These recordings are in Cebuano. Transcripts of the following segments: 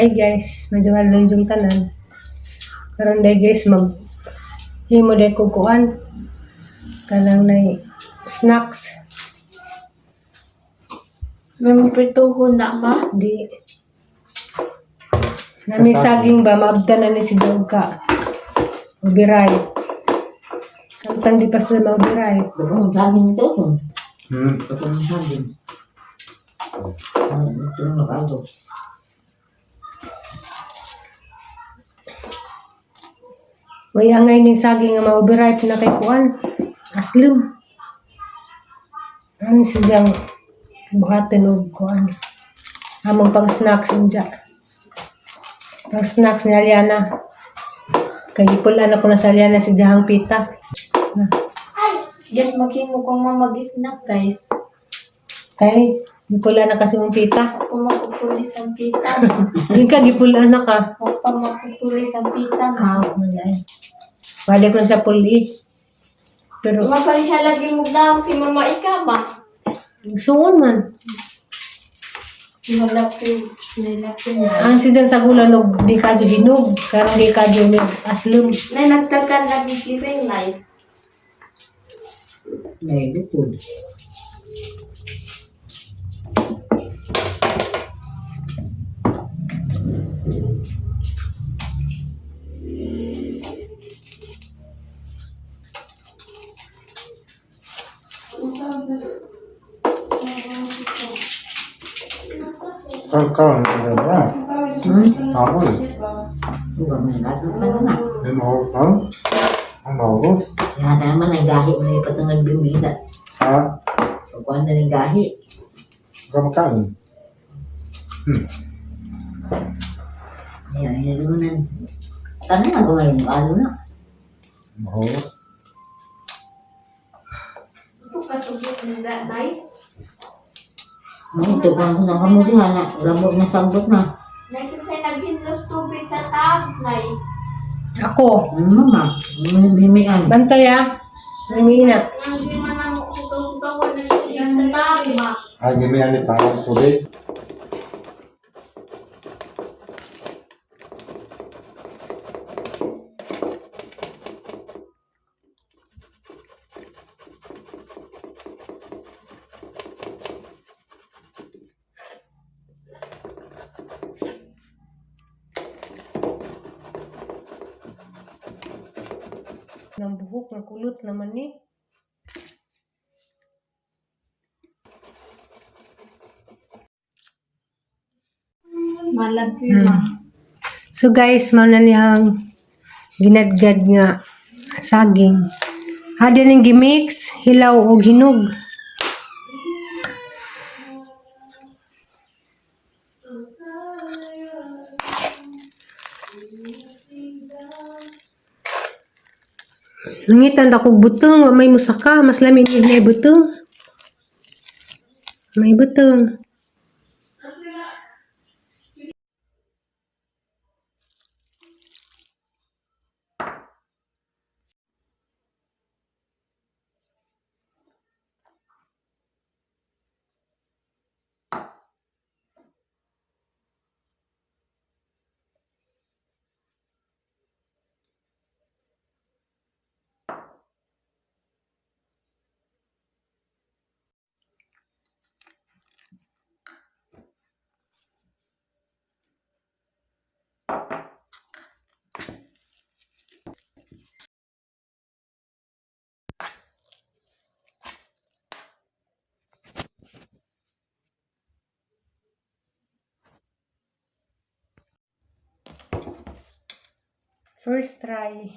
Hi guys, medyo nga yung tanan. Karon day guys, mag himo day ko kuan. Kanang nay snacks. May maprituhon na ma. Di nami saging ba maabdan na ni si Dogka. Ubiray. Samtang di pa sila maubiray. Ang saging to. Hmm. Ang saging. Ang ito na bago. Way angay ning saging nga maubiray na kay kuan. Aslim. Ano siyang buhatin og kuan. Among pang snacks inja. Pang snacks ni Aliana. Kay gipulan ako na sa Aliana si Jahang Pita. Na. Yes, maghimo kong mamag-snack guys. Kay gipulan na kasi mong pita. Kung mapupulis ang pita ma. Di ka gipulan na ka. Huwag pa mapupulis ang pita ma. Ah, wala eh. Balik ko na sa puli. Pero Mapariha lagi mo daw si mama ika ma. suon man. Malaki, malaki na. Ang si Jang sa gulan og di ka hinog, karon di ka may aslum. Nay, nagtakan lagi kiring, nay. May lupod. Karon karon na. Hmm? Ako. Huwag mo na lahat na. May mahog ka? Ang mahog? Lahat na naman ang gahi mo na ipatungan bimbiga. Ha? Pagkuhan na ng gahi. Ikaw makain. Ayan, ayan naman. Tanong nga kung ano, ano na. Mahog. Ito katubok nila, nay. Oo, ito pa ako ng kamuti ha, na labot na sambot na. Nay, kasi naghinlos tubig sa tab, nay. Ako, Ano mama? Ano himian? bantay ah. Namina. Nang di man ang hugaw-hugawan ng tubig sa tab, ma. Ay, gimian ni tawag tubig. Ng buhok ng kulot naman ni. Malaki, ma. So guys, mao na niyang ginadgad nga saging. Hadi ning gimix, hilaw og hinog. Nangitan ta kog butong, wa may musaka, mas lami ni may butong. May butong. First try.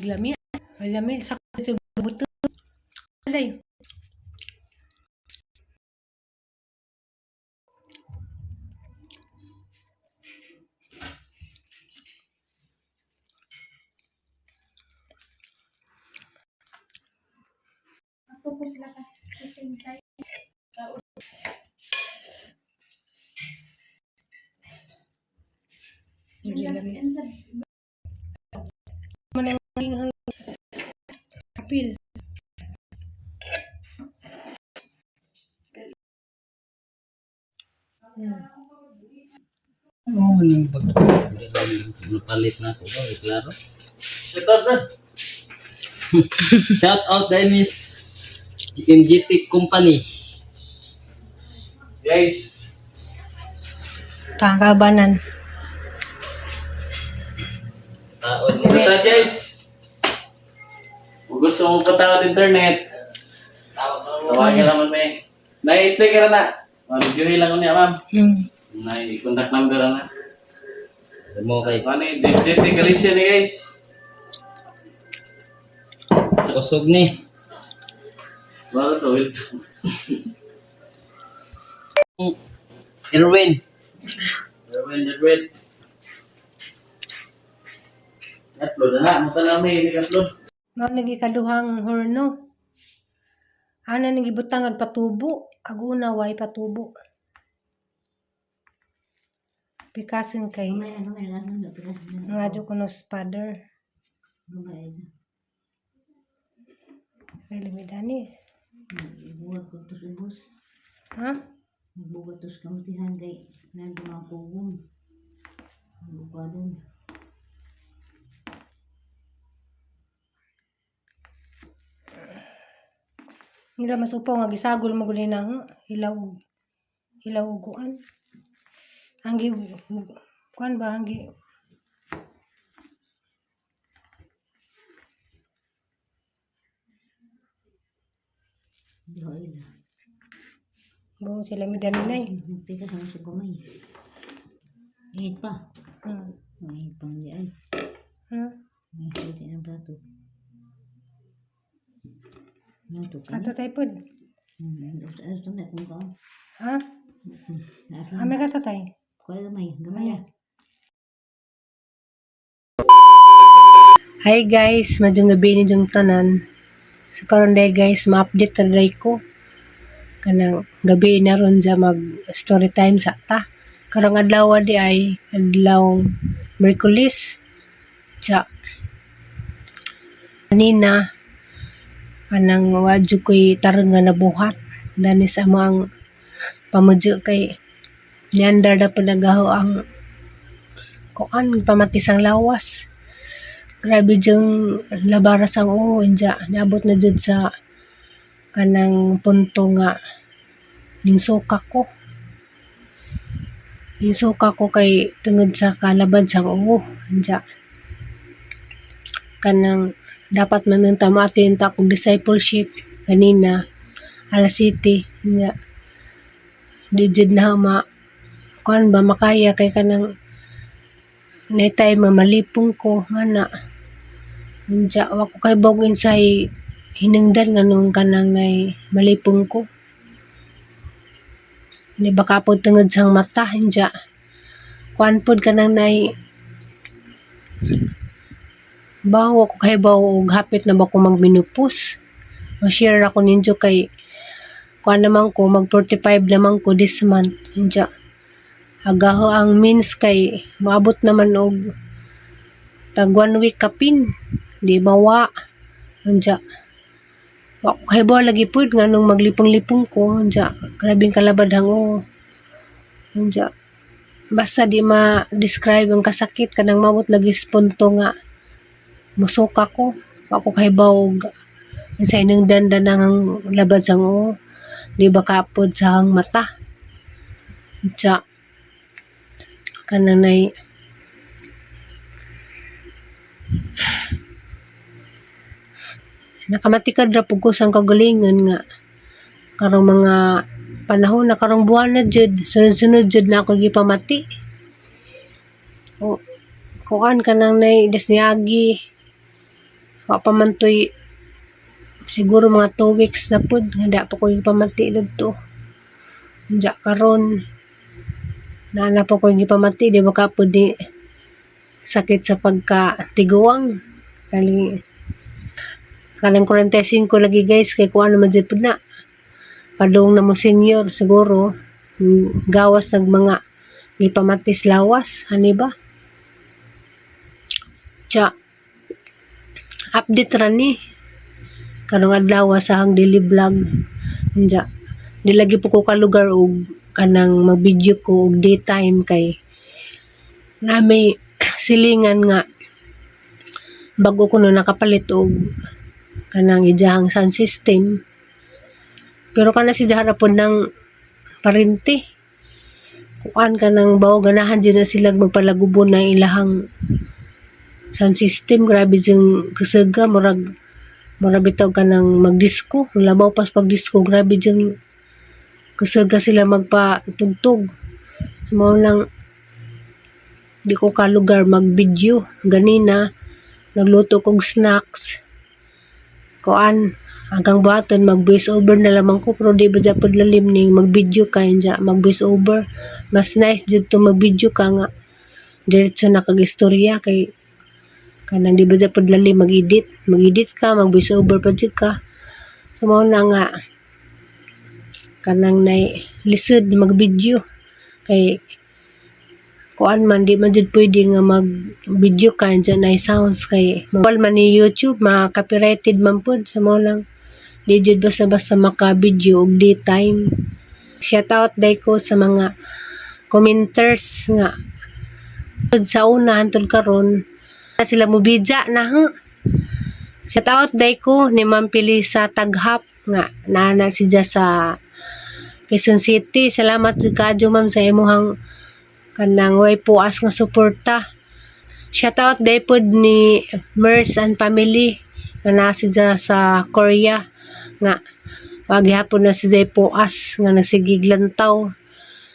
Lami. Lami sakit sa buto. Alay. Ato ko sila ka kitchen kay. Lami. Manang hang apil. Oo, ning pag napalit na ako ba, eh, klaro. Shout out na. Shout out Dennis MGT Company. Guys, Kakabanan. Taon ni shout out guys. Kung gusto mo patawad internet, tawagan lang may. Nai-sticker na. Ma'am, lang ko niya, ma'am. Nai contact number na. mo kay Ano yung JJT Kalisya ni guys. kusog ni. Wala to, welcome. Erwin. Erwin, Erwin. Upload na na. Mata na may upload. Mao nang ikaduhang horno. Ana nang gibutang ag patubo, ag una way patubo. Pikasin kay Ano ano ano ano ano nga jud kuno father. ano. Kay limidani. Buhat ko tos ubos. Ha? Buhat tos kamutihan kay nandun mga kugong. Bukadon. Nila mas upaw nga gisagol mo guli na hilaw og hilaw og kuan. Ang gi kuan ba ang gi Di ko ila. buong sila midani nay. Nagpikas ako sa gumay. Ihit pa. Ihit pang di ay. May suti ng plato. Nato ka. Ato tay pod. Ato na kung ka. Ha? Ato. Ame ka sa tay. Kuya gamay. Gamay na. Hi guys, madyong gabi ni jung tanan. So karon day guys, ma-update na day ko. Kanang gabi na ron sa mag story time sa ta. Karong adlaw di ay adlaw Merkulis. Tsa. Kanina kanang wadyo ko'y tarong nga nabuhat. Dani sa amang pamudyo kay niandar na panagaho ang kuan pamatis ang lawas. Grabe jung labaras ang oo inja niabot na jud sa kanang punto nga ning suka ko. Ning suka ko kay tungod sa kalabad sa oo inja. Kanang dapat man nang tamatin ta akong discipleship kanina alas 7 inja. Di jud na ma kuan ba makaya kay kanang nay time nga malipong ko ana. Unja wa ko kay bog insay hinungdan nganong kanang nay malipong ko. Di baka pod tungod sang mata unja. Kuan pod kanang nay bawo ko kay bawo og hapit na ba ko magminupos. Ma-share ako ninyo kay kuan naman ko mag 45 naman ko this month unja. Agaho ang means kay maabot naman og tag 1 week kapin di mawa unja. Wa ko kahibaw lagi pud nganong maglipong-lipong ko unja grabeng kalabad ang uo. Unja basta di ma-describe ang kasakit kanang maabot lagi sa punto nga musuka ko. Wa ko kahibaw og unsay hinungdan ang labad sa uo. Di ba kaapod sa akong mata. Unsa kanang nay nakamatikad ra pud ko sa kaugalingon nga karong mga panahon na karong buwan na jud, sunod-sunod jud na ako gipamati. O kuan kanang nay desniagi, wa pa man toy siguro mga 2 weeks na pud nga da pa ko gipamati didto. Unya karon naa na po ko gipamati, di ba ka pud ni sakit sa pagkatiguang. Kali kanang 45 lagi, guys, kay kuan naman jud pud na. Padung na mo senior siguro, gawas nag mga gipamatis lawas, ani ba? Tsa, update ra ni karong adlaw sa akong daily vlog. Unya, di lagi po ko kalugar og kanang mag-video ko og daytime kay na may silingan nga bago ko no nakapalit og kanang ijahang sound system. Pero kana si jahara po ng parente. Kuan ka ng bawo, ganahan dyan na sila magpalagubon na ilahang sound system. Grabe diyang kasaga, murag murag bitaw ka ng magdisko. Labaw pas pagdisko, grabe diyang kasaga sila magpatugtog. So, mao lang di ko kalugar mag-video. Ganina, nagluto kog snacks. Kuan, hanggang buhaton mag voice over na lamang ko, pero di ba japod lalim ning mag-video ka inja mag voice over? Mas nice jud to mag-video ka nga diretso na kag istorya kay kanang di ba japod lalim mag-edit, mag-edit ka, mag voice over pa jud ka. So mao na nga kanang nay lisod mag-video kay kuan man, di man jud pwede nga mag video ka dyan ay sounds kay mawal man ni YouTube, ma copyrighted man pud. Sa mao lang di jud basta-basta maka-video og daytime. Shout out day ko sa mga commenters nga sa una hantod karon sila mo bidya na ha. Shout out day ko ni Ma'am Pilisa Taghap nga naa siya sa Quezon City. Salamat jud kaadyo, ma'am, sa imuhang kanang way puas nga suporta. Shout out day pod ni Mers and family nga naa siya sa Korea nga wa gihapon na siya puas nga nagsigig lantaw.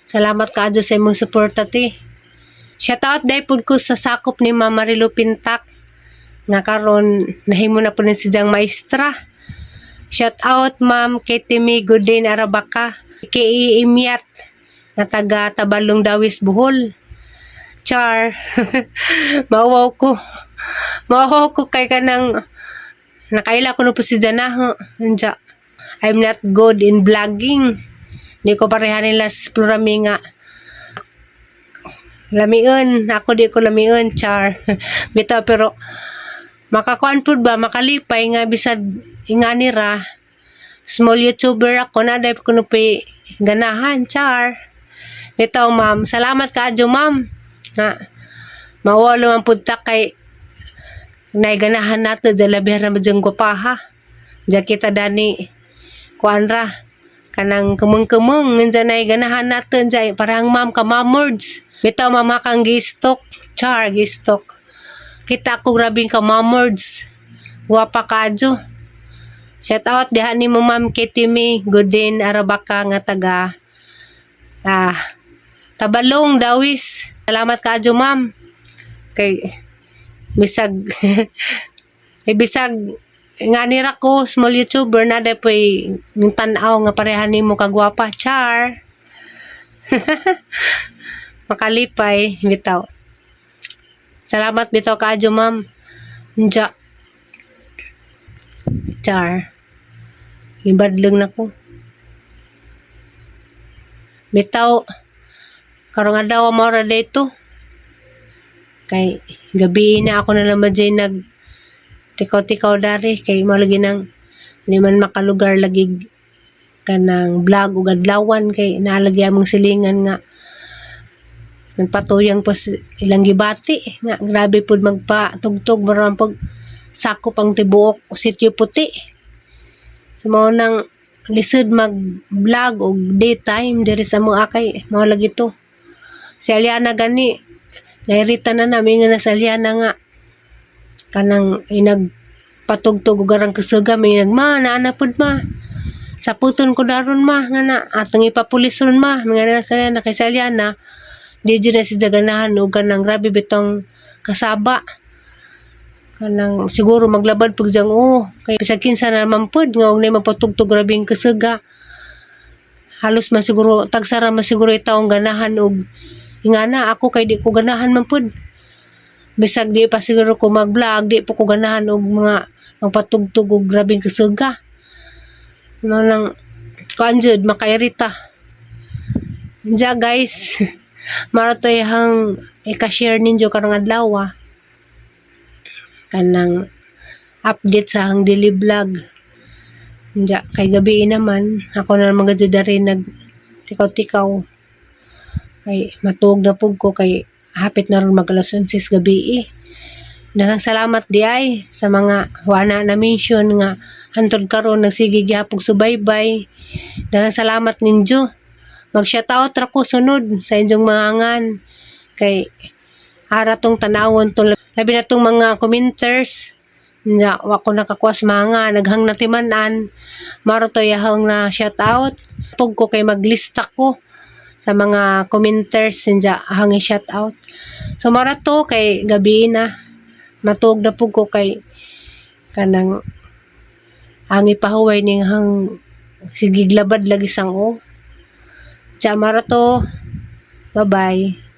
Salamat kaadyo sa imong suporta, te. Shout out day pod ko sa sakop ni Ma'am Marilu Pintak nga karon nahimo na po ni siyang maestra. Shout out Ma'am Ketimi Godin Arabaka, aka Imyat, nga taga Tabalong Dawis, Bohol. Char. Mauwaw ko. Mauwaw ko kay kanang nakaila ko no po si Dana. Unja. I'm not good in vlogging. Di ko pareha nila sa Plurami nga lamion. Ako di ko lamion, char. Bitaw, pero makakuan pud ba, makalipay nga bisag ingani ra small YouTuber ako na dahil ko nupi ganahan, char. Bitaw, ma'am, salamat kaadyo, ma'am. Na mawalo man pud ta kay naiganahan nato dyan, labihan na dyan gwapaha. Diyan kita dani kuan ra kanang kumeng-kumeng nandiyan ay ganahan nato dyan parang ma'am ka mamords. Bitaw, mama kang gistok, char, gistok. Kita ko grabing ka mamords. Gwapa kaadyo. Shout out diha ni mo, Ma'am Kitty Godin Arabaka nga taga Tabalong Dawis. Salamat kaadyo, ma'am. Kay bisag eh, bisag nga nira ko small YouTuber na day po'y yung tan-aw nga pareha nimo kagwapa, char. Makalipay bitaw. Salamat bitaw kaadyo, ma'am. Nja. Char. Ibadlong na ko. Bitaw karong adlaw mao ra dito. Kay gabi na ako na naman dyan nag tikaw-tikaw dari kay mao lagi nang Di man makalugar lagi kanang vlog ug adlawan kay naalagi among silingan nga nagpatuyang pa ilang gibati nga grabe pud magpatugtog, mura pag sakop ang tibuok Sitio Puti. So mao nang lisod mag vlog og daytime diri sa mga akay, mao lagi to. Si Aliana gani nairita na namin nga na sa Aliana nga kanang inag patugtog og arang kasuga, may nagma naa na pud ma, saputon ko daron ma, nga na atong ipapulis ron ma, mga na sa na kay sa Aliana di jud na siya ganahan og kanang grabe bitong kasaba, kanang siguro maglabad pug diyang oh, kay bisag kinsa na naman pud nga og nay mapatugtog grabeng kasuga, halos man siguro tagsara man siguro itawong ganahan og ingana. Ako kay di ko ganahan man pud, bisag di pa siguro ko mag-vlog, di po ko ganahan og mga magpatugtog og grabeng kasuga, no lang kuan jud makairita. Diya guys, mao to ihang ika-share ninyo karong adlaw, kanang update sa hang daily vlog. Diya kay gabi naman ako na naman gud dari nag tikaw-tikaw kay matuog na pug ko kay hapit na ron mag alas 11 gabi eh. Daghang salamat di ay sa mga wana na mention nga hantod karon nagsige gihapon subaybay. Daghang salamat ninyo. Mag shoutout ra ko sunod sa inyong mga ngan kay ara tong tanawon tong labi na tong mga commenters nga wa ko nakakuha sa mga naghang natiman-an, maro to yahang na shoutout pug ko kay maglista ko sa mga commenters sinja hang shout out. So mara to kay gabi na, matuog na pug ko kay kanang ang ipahuway ning hang sigiglabad lagi sang o. Tsa mara to. Bye bye.